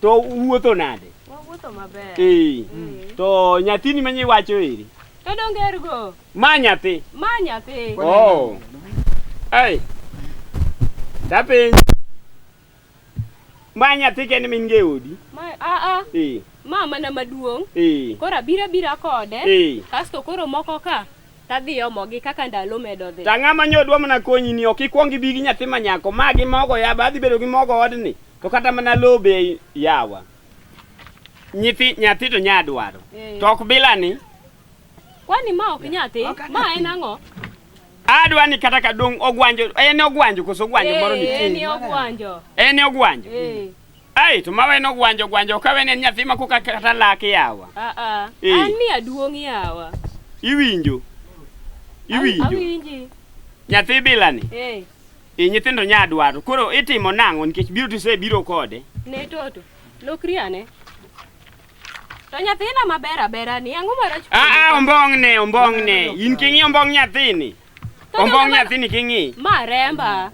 To uwuotho nade? Wawuotho maber. Eh. To nyathini ma nyiwacho eri? To donge ergo? Ma nyathi. Ma nyathi. Oh. Ai. Tapenj. Ma nyathi kende min go e odi? Ma a a. Eh. Ma mana maduong'. Eh. Koro abiro abira kode. Eh. Kasto koro moko ka tadhi omogi kaka ndalo medo dhi. To ng'ama nyo dwa mana konyi ni ok ikwong ibi gi nyathi ma nyako. Ma gi mogo ya ba adhi bedo gi mogo odni. To kata mana lobe yawa. Nyithi nyathi to nya dwaro. Eh. To ok bila ni. Kwani ma ok nyathi? Ma en ang'o? Adwa ni kata ka dong ogwanjo en ogwanjo koso ogwanjo moro Eh, en nitie. ogwanjo. En ogwanjo. Eh. Ai to mawe en ogwanjo ogwanjo ka en nyathi ma koka kata lak yawa. A a. Eh. An ni aduong' yawa. Iwinjo. Iwinjo. Awinji. Nyathi bila ni. Eh. E nyithindo nya dwaro. Koro itimo nang'o nikech biro tisebiro kode. Ne toto. Lokri ane. To nyathina maber abera ni ang'o marach? Ah ah ombong' ne ombong' ne. In king'i ombong' nyathini. To Ombong' donge ma- nyathini king'i. Ma remba.